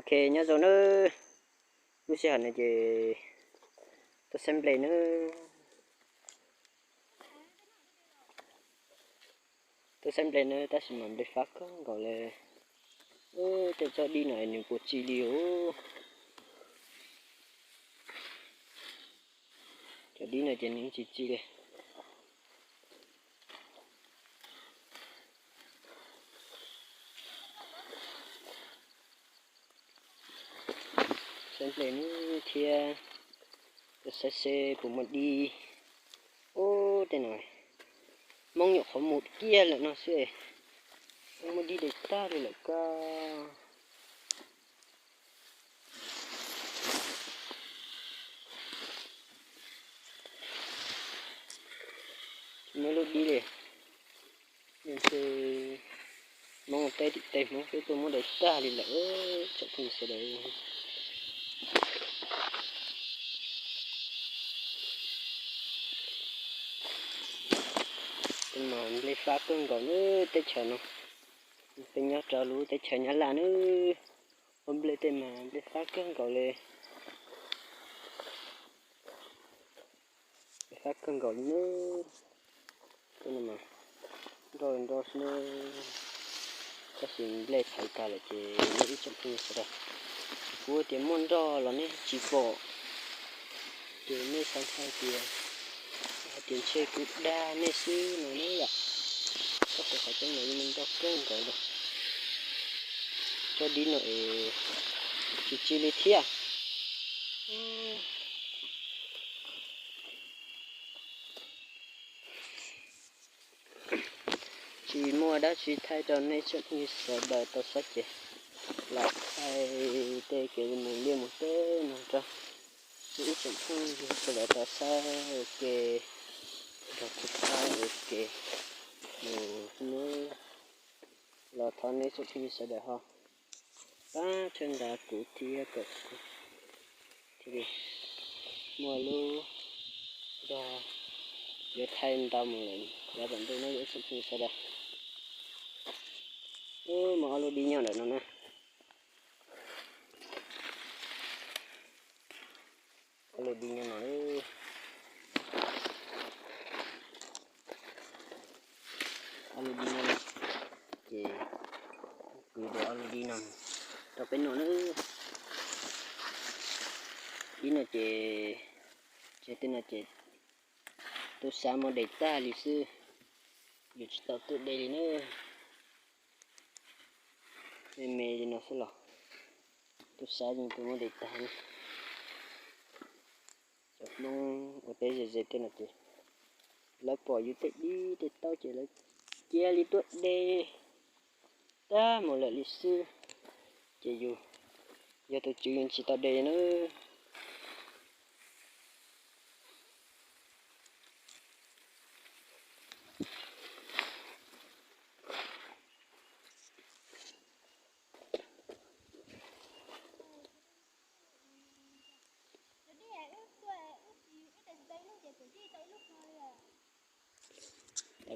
Ok, nyob zoo nawb. Lub sij hawm no ces tuaj saib nplej nawb. Tuaj saib nplej nawb, tab sis mas nplej fab kawg nkaus li. Tej tsob dib no nws puas tsi li os. Cov dib no ces nws tsis tsi li. Saib nplej nawb thiab, tuaj saib seb puas muaj dib. Ub, tej no Hmoob nyuam qhuav mus kiag lawm no xwb, muaj dib dai tag li lawm koj. Tsis muaj lub dib li. Ntshe Hmoob teb tim tej Hmoob xwb tuaj muab dai tag li lawm tsoom phooj ywg sawv daws. Tej no nplej fab kawg nkaus nawb teb chaws no. Peb nyob rau lub teb chaws Nyab Laj nawb, ua nplej tej mas nplej fab kawg nkaus li. Nplej fab kawg nkaus li nawb. Tej no mas nroj nroj xwb nawb, tab sis nplej thaiv tag lawm ces nej ib tsoom phooj ywg sawv daws, kuv tias muaj nroj los nej tsis pom, ces nej xav hais tias, hais tias ntshe kuv dag nej xwb no nawb yom. Tab sis qhov tseeb mas yeej muaj nroj kawg nkaus li. Tsob dib no es tsis tsi li thiab. Tsis muaj dab tsi thaij rau nej tsoom phooj ywg sawv daws tau saib ces los thaij tej kev mus liaj mus teb no rau nej ib tsoom phooj ywg sawv daws tau saib ua ke, rau kuv thaij ua ke mus nawb. Los thov nej tsoom phooj ywg sawv daws ho pab txhawb nqa kuv thiab kom kuv thiaj li muaj lub zog yuav thaij ntau mus lawm yav tom ntej nawb ib tsoom phooj ywg sawv daws. Ub, muaj ob lub dib nyob ntawm no na. Ob lub dib nyob no. Ob lub dib nyob no, ces kwv tau ob lub dib no rau peb noj nawb. Dib no ces, ces tej no ces tub sab muab de tag li xwb, yus tsis tau tuaj de li nawb. Me me li no xwb los tub sab yeej tuaj muab de tag li. Cov Hmoob ua teb ze ze tej no ces lawv pom yus tej dib tej taub ces lawv cia li tuaj de tag mus lawm li xwb, ces yus yog tus tswv yeej tsis tau de nawb.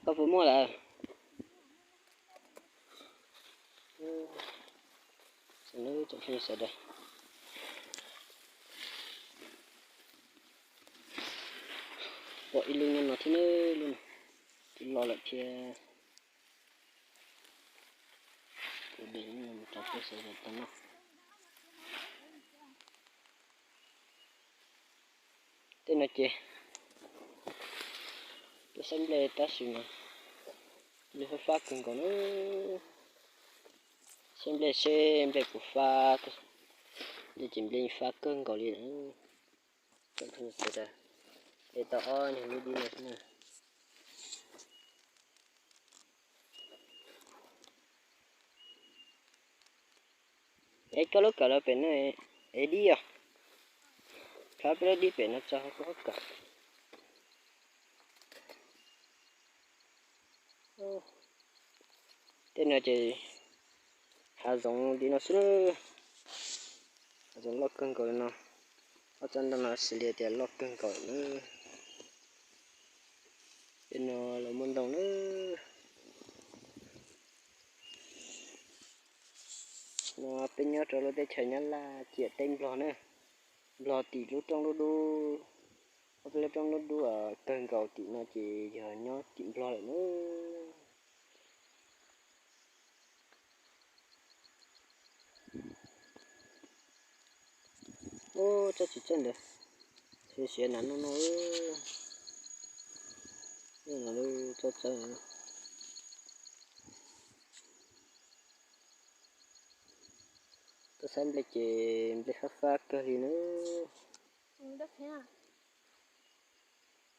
Koj puas muaj lawm? Sawv daws, pom ib lub nyob no thiab nawb, lub no twb loj lawm thiab. Kuv de lub no mus rau peb sawv daws tau noj. Tej no ces tuaj saib nplej tab sis mas nplej fab fab kawg nkaus na. Saib nplej seb nplej puas fab, nplej ces nplej fab kawg nkaus li. Tsoom phooj ywg sawv daws, de tau ob nyuag lub dib no xwb na. Es koj lub kawm lawv pem no es dib os. Rho peb lub dib pem no tso koj kawm. Tej no ces hav zoov li no xwb na. Hav zoov loj kawg nkaus li no. Ob tsob ntoo no xws li tias loj kawg nkaus na. Tej no los muaj ntoo na. No peb nyob rau lub teb chaws Nyab Laj ciam teb Nplog na. Nplog tim lub roob dub dub, ob peb lub roob dub dub kawg nkaus tim no ces yog nyob tim Nplog lawm na. Ub, tsob txiv tseej ntawd siav siav na no no. Tsob tseej, tuaj saib nplej ces nplej fab fab kawg li na.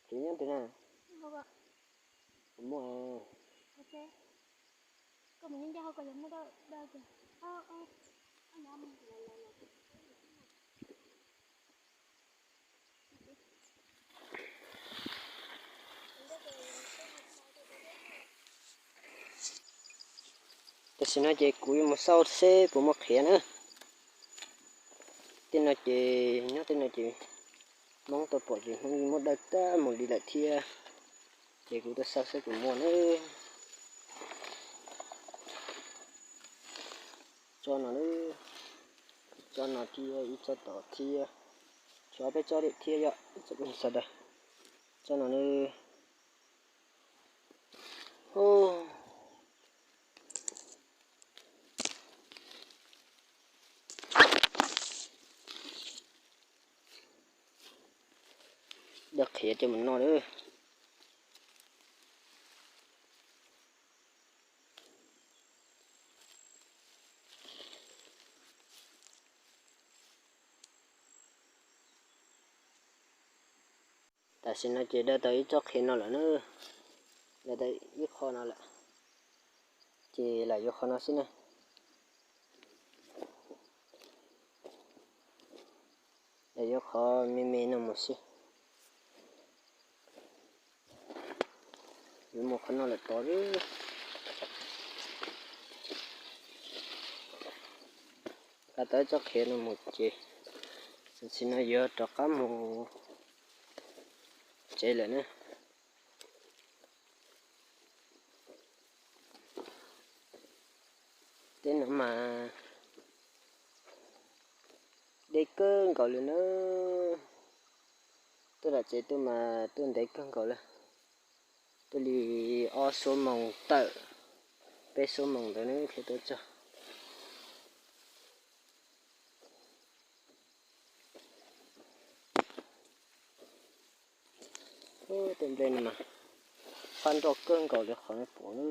Txiv nyob twg na? Kuv muaj. Tam sim no ces kuv yuav mus xauj seb puas muaj qhiav na. Tej no ces nyob tej no ces Hmoob tau pom ces Hmoob yeej muab dawj tag mus li lawm thiab. Ces kuv tuaj xauj seb puas muaj na. Tsob no, tsob no thiab ib tsob tod thiab, tshuav peb tsob thiab yom, sawv daws. Tsob no na. Dawj qhiav coj mus noj lawm. Tam sim no ces dawj tau ib tsob qhiav no lawm na, dawj tau ib qho no lawm, ces lam yuav qhov no xwb na. Lam yuav qhov me me no mus xwb. Yuav mus qhov no lawm tod. Nqa tau ib tsob qhiav no mus ces tam sim no yuav rov qab mus tsev lawm na. Teb no mas deb kawg nkaus li na. Tuaj tom tsev tuaj mas tuaj ntev kawg nkaus li. Tuaj li ob xuab moos tawm, peb xuab moos ntawd thiaj tuaj txog. Tej nplej no mas fab nroj kawg nkaus li qhov nej pom na,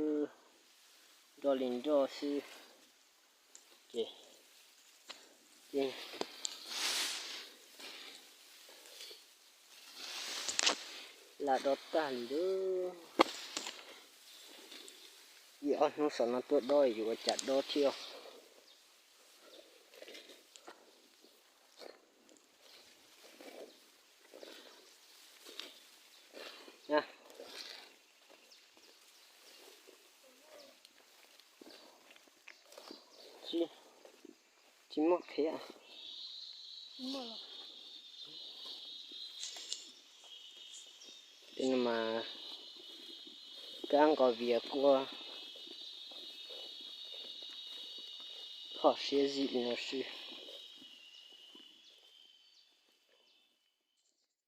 nroj li nroj xwb. Ces, ces laj dob tag li lawm. Ib ob hnub saum no tuaj dob yuav ua cas dob thiab. Tsis muaj qhiav. Tej no mas kab nqos vias kuj phom siab zim li no xwb.